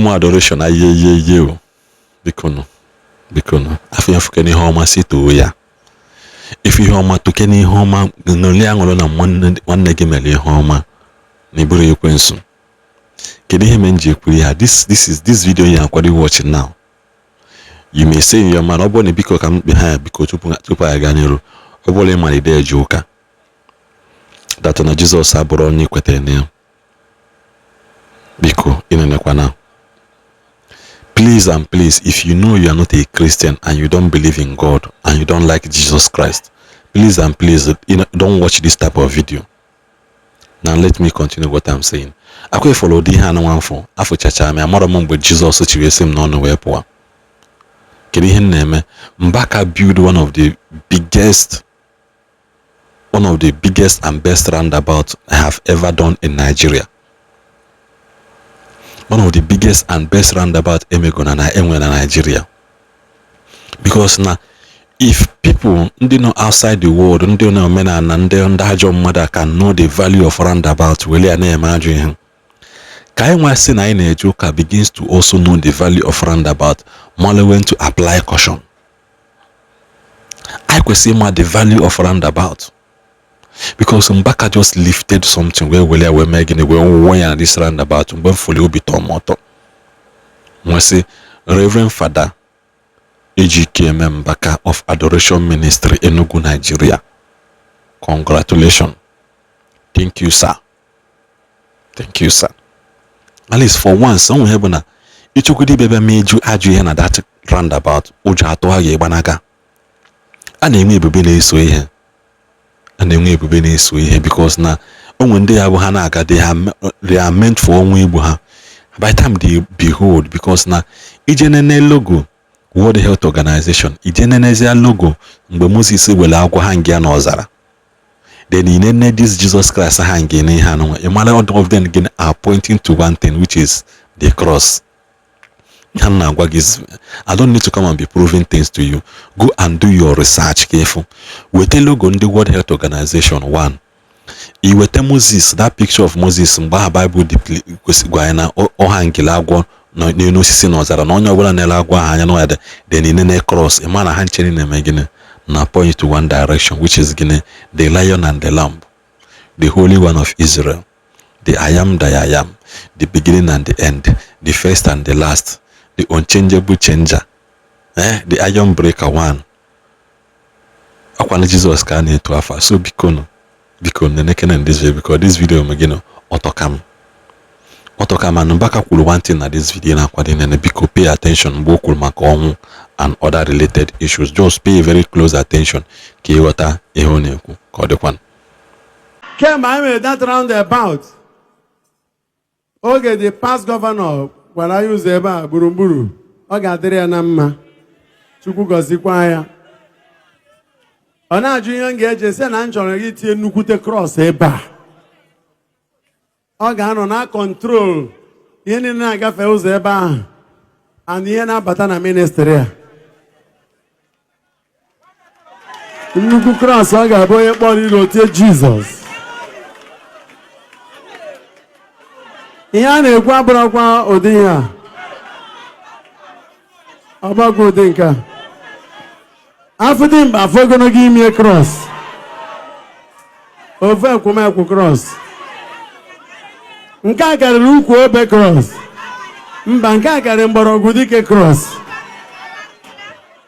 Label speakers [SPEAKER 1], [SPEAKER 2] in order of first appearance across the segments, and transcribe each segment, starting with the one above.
[SPEAKER 1] Ụmụ Adoration, ayeyeye o, bikonu, bikonu, afọ ya fụke n'ihe ọma si too ya. Ife ihe ọma toke n'ihe ọma, ṅụlie aṅụrị na nwanne gị mere ihe ọma na iburu ekwensu. Kedu ihe mere m ji ekwuru ya? This video you akwado watching now, you may say in your mind, ọ bụrụ na, biko, ka m kpe ha ya, biko, tupu anyị gaa n'iru, ọ bụrụ ịmalite eje ụka that na Jizọs abụrụ onye kwetere na ya, biko, ịnenekwa na, please and please, if you know you are not a Christian and you don't believe in God and you don't like Jesus Christ, please and please, don't watch this type of video. Now let me continue what I'm saying. Akwa ifọrọ ụdị ihe anụ afọ afụchacha m, amarọ m mgbe Jizọs chiri esi m n'ọnụ wee pụọ. Kedu ihe m na-eme? Mbaka build one of the biggest and best roundabout I have ever done in Nigeria. One of the biggest and best roundabout emego na enwe na Nigeria, because na if people ndị nọ outside the world, ndị na omenala, ndị ajọ mmadụ can know the value of roundabout, wele ya na-eme ajọ ihe, ka anyị nwa sị na anyị na-eje ụka begins to also know the value of roundabout, mara when to apply caution. Anyị kwesịrị ịma the value of roundabout, because Mbaka just lifted something wee were ya wee mee gịnị, wee wụọ ya na this roundabout. Mgbe m fụrụ, obi tọọ m ụtọ, nwesị Reverend Father Ejike Mbaka of Adoration Ministry, Enugu, Nigeria, congratulations, thank you sir, thank you sir. At least for once, ọ nwere bụ na ịchọkwado ịbịa bịa mee ju ajụ ihe na that roundabout, ụjọ atụ ha ga-ịgbanaga. A na-enwe ebube na-eso ihe, a na-enwe ebube na-eso ihe, because na onwe ndị ya bụ ha na-aga, they are meant for ọnwụ igbu ha by the time they behold, because na ije nene logo World Health Organization, ije nenezie logo mgbe Moses were agwọ ha nga n'ọzara, then ị nene this Jesus Christ ha nge n'ihe anụnwa, ị mara all of them gịnị are pointing to one thing, which is the cross. Ha na-agwa gị, I don't need to come and be proving things to you. Go and do your research ka ịfụ. Weta logo ndị World Health Organization one, i weta Moses, that picture of Moses mgbe aha Bible gwa anyị na ọha ngele agwọ n'elu osisi n'ọzara, na onye ọbụla na-ele agwọ ahụ anya n'ọya, then inene cross, ị ma na ha nchere na-eme gịnị? Na point to one direction, which is gịnị? The Lion and the Lamb, the Holy One of Israel, the I Am that I Am, the beginning and the end, the first and the last, the unchangeable changer, the iron breaker one. Akwana Jizọs ka a na-etu afa. So biko nụ, biko, nenekene this video, because this video me gịnị, ọtọkam, ọtọkam. And Mbaka kwuru one thing na this video na-akwado nene, biko pay attention mgbe o kwuru maka ọnwụ and other related issues. Just pay very close attention ka ịghọta ihe ọ na-ekwu. Ka ọ dịkwanụ.
[SPEAKER 2] Kemgbe anyị mere that roundabout, oge the past governor gwara anyị ụzọ ebe a gburugburu, ọ ga-adịrị ya na mma, Chukwu gọzikwa ya. Ọ na-ajụ ihe m ga-eji sị na m chọrọ gị tinye nnukwute cross ebe a, ọ ga-anọ na control ihe niile na-agafe ụzọ ebe ahụ and ihe na-abata na ministry a. Nnukwu cross, ọ ga-abụ onye kpọrọ ilu otie Jizọs. Ihe a na-ekwu abụrụkwa ụdị ihe a, ọgbakwa ụdị nke a. Afọ dị mkpa, afọ ogologo ime cross, ofe ekwomekwu cross, nke a karịrị ukwu obe cross, mba, nke a karịrị mgbọrọgwụ dike cross,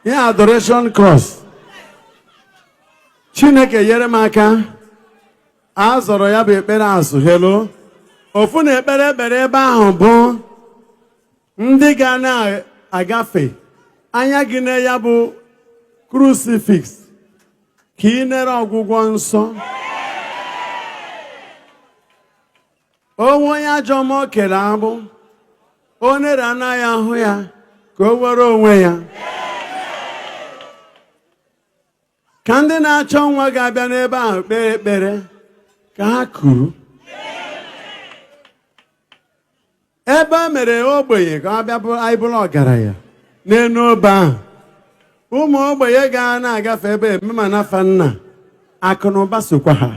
[SPEAKER 2] ihe adoration cross. Chineke nyere m aka, a zọrọ ya bụ ekpere azụ helo ofu na ekpere ekpere ebe ahụ bụ ndị ga na-agafe anya gị na ya bụ crucifix ka ị nere ọgwụgwọ nsọ. Onwe onye ajọ mmụọ kere agbụ, o nere anaghị ahụ ya ka o were onwe ya. Ka ndị na-achọ nwa ga-abịa n'ebe ahụ kpee ekpere ka ha kuru. Ebe e mere ogbenye ka ọ bịa anyị bụrụ ọgaranya n'elu obe ahụ, ụmụ ogbenye ga na-agafe ebe eme nafa nna akụ na ụba sokwa ha.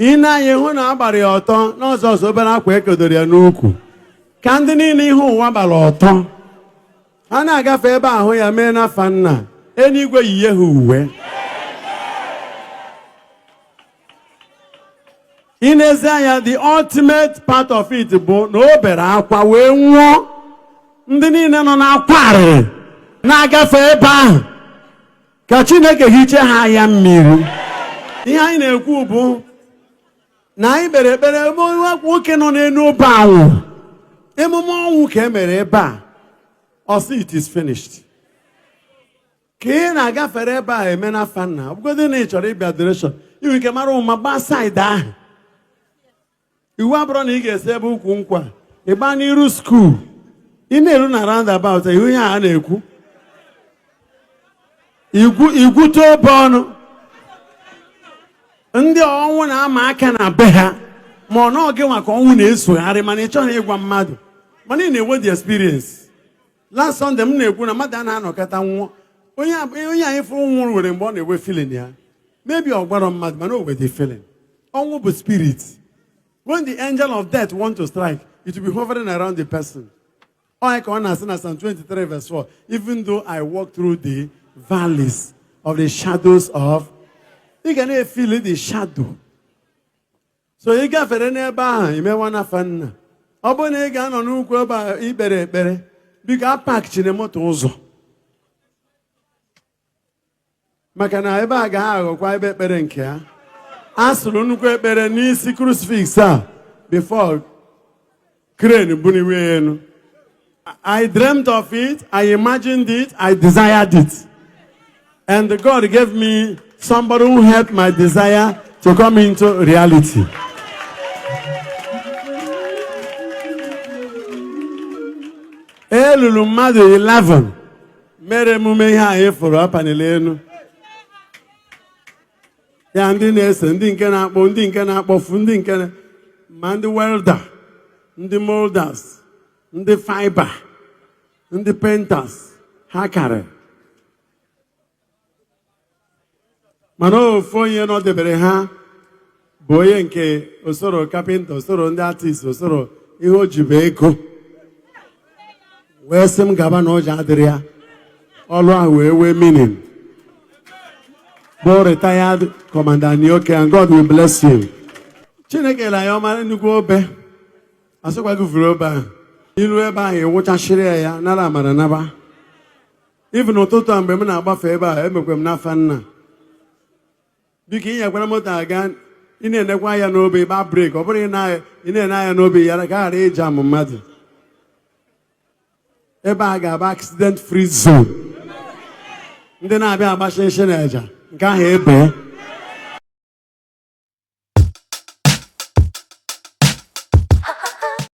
[SPEAKER 2] Ị na-anya hụ na a gbara ya ọtọ n'ọzọ ọzọ, obere akwa ekedoro ya n'ukwu, ka ndị niile ihe ụwa gbara ọtọ ha na-agafe ebe ahụ ya mee n'afa nna, eluigwe yiye ha uwe. Ị na-ezi anya, the ultimate part of it bụ na o bere akwa wee nwụọ. Ndị niile nọ n'akwa arịrị na-agafe ebe ahụ, ka Chineke hiche ha anya mmiri. Ihe anyị na-ekwu bụ na anyị kpere ekpere ebe nwoke nọ n'elu obe anwụ. Emume ọnwụ ka e mere ebe a. Ọ sị, "It is finished." Ka ị na-agafere ebe a eme n'afa nna, ọ bụgodị na ị chọrọ ịbịa adoration, inwe ike mara ụma gbaa side ahụ. Iwu abụrụ na ị ga-esi ebe ukwu nkwa ịgba n'iru school, ị na-eru na roundabout, ihu ihe a na-ekwu igwu igwute obe ọnụ. Ndị ọnwụ na-ama aka na be ha, ma ọ nọọ gị nwa ka ọnwụ na-esogharị, mana ị chọghị ịgwa mmadụ, mana ị na-enwe the experience. Last Sunday m na-ekwu na mmadụ a na-anọkọta nwụọ. Onye anyị fụrụ nwụrụ nwere mgbe ọ na-enwe feeling ya. Maybe ọ gwara mmadụ, mana o nwere the feeling. Ọnwụ bụ spirit. When the angel of death want to strike, it will be hovering around the person. Ọ ka ọ na-asị na Psalm 23 verse 4, "Even though I walk through the valleys of the shadows of," ị ga na-efeel the shadow. So ị gafere n'ebe ahụ, imewa n'afa nna. Ọ bụrụ na ị ga-anọ n'ukwu ebe a ikpere ekpere, biko apakchiri moto ụzọ, maka na ebe a ga-aghọkwa ebe ekpere nke ya. A sụrụ nnukwu ekpere n'isi crucifix a before crane buniwe ya elu. I dreamt of it, I imagined it, I desired it. And God gave me somebody who helped my desire to come into reality. Elulu mmadụ 11 mere emume ihe anyị fụrụ apanele elu ya. Ndị na-ese, ndị nke na-akpọ, ndị nke na-akpọfu, ndị nke ma ndị welder, ndị molders, ndị fiber, ndị painters, ha karịrị. Mana ofu onye nọdebere ha bụ onye nke osoro carpenter, osoro ndị artist, osoro ihe o ji bụ ego, wee sị m gaba na ụjọ adịrị ya. Ọlụ ahụ wee wee meaning bụ retired Commander Nioke, and God will bless him. Chineke na ya ọmara nnukwu obe asịkwa gị vuru obe ahụ ilu ebe ahụ, ịwụchachiri ya, ya nara amara naba. Even ụtụtụ a mgbe m na-agbafe ebe a, emekwe m n'afa nna. Biko, inyekwara moto aga, ị na-enekwa anya n'obe, ịgba brake. Ọ bụrụ ị na-ene anya n'obe ya ka ghara ịja amụ mmadụ. Ebe a ga-abụ accident free zone. Ndị na-abịa agbacha isi na eja nke ahụ ebe